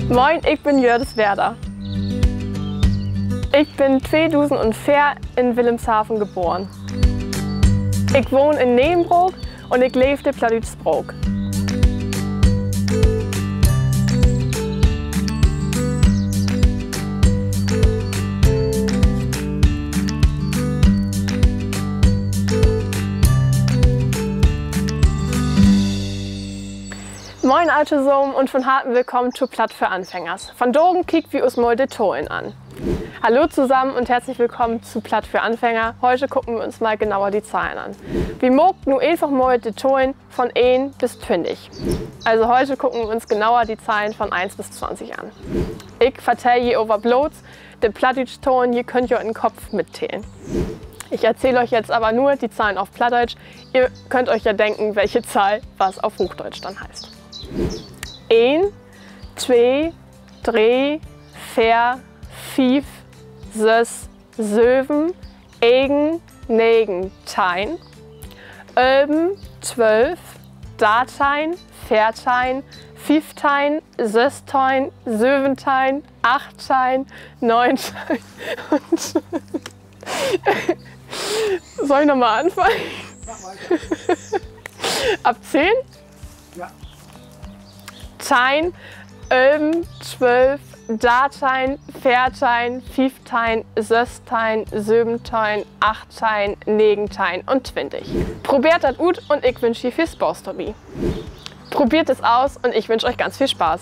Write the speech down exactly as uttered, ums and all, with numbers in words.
Moin, ik bün Jördis Weerda. Ik bün tweedusendveer in Willemshaven geboren. Ik wahn in Ne'enbrook un ik leev de plattdüütsche Spraak. Moin all tosamen un von Harten willkamen to Platt för Anfängers. Vondagen kiekt wi us mal de Tahlen an. Hallo zusammen und herzlich willkommen zu Platt für Anfänger. Heute gucken wir uns mal genauer die Zahlen an. Wi maakt nu eenfach mal de Tahlen von een bis twintig. Also heute gucken wir uns genauer die Zahlen von eins bis zwanzig an. Ik vertell ji aver bloots de plattdüütsch Tahlen, ji köönt ja in'n Kopp mittellen. Ich erzähl euch jetzt aber nur die Zahlen auf Plattdeutsch. Ihr könnt euch ja denken, welche Zahl was auf Hochdeutsch dann heißt. Een, twee, dree, veer, fief, söss, söven, egen, negen, teihn, ölven, twölf, darteihn, veerteihn, fiefteihn, sössteihn, söventeihn, achtteihn, neunteihn und soll ich nochmal anfangen? Ab zehn? Teihn, ölven, twölf, darteihn, veerteihn, fiefteihn, sössteihn, söventeihn, achtteihn, negenteihn un twintig. Probeert dat ut un ik wünsch ji veel Spaaß dorbi. Probiert es aus und ich wünsche euch ganz viel Spaß.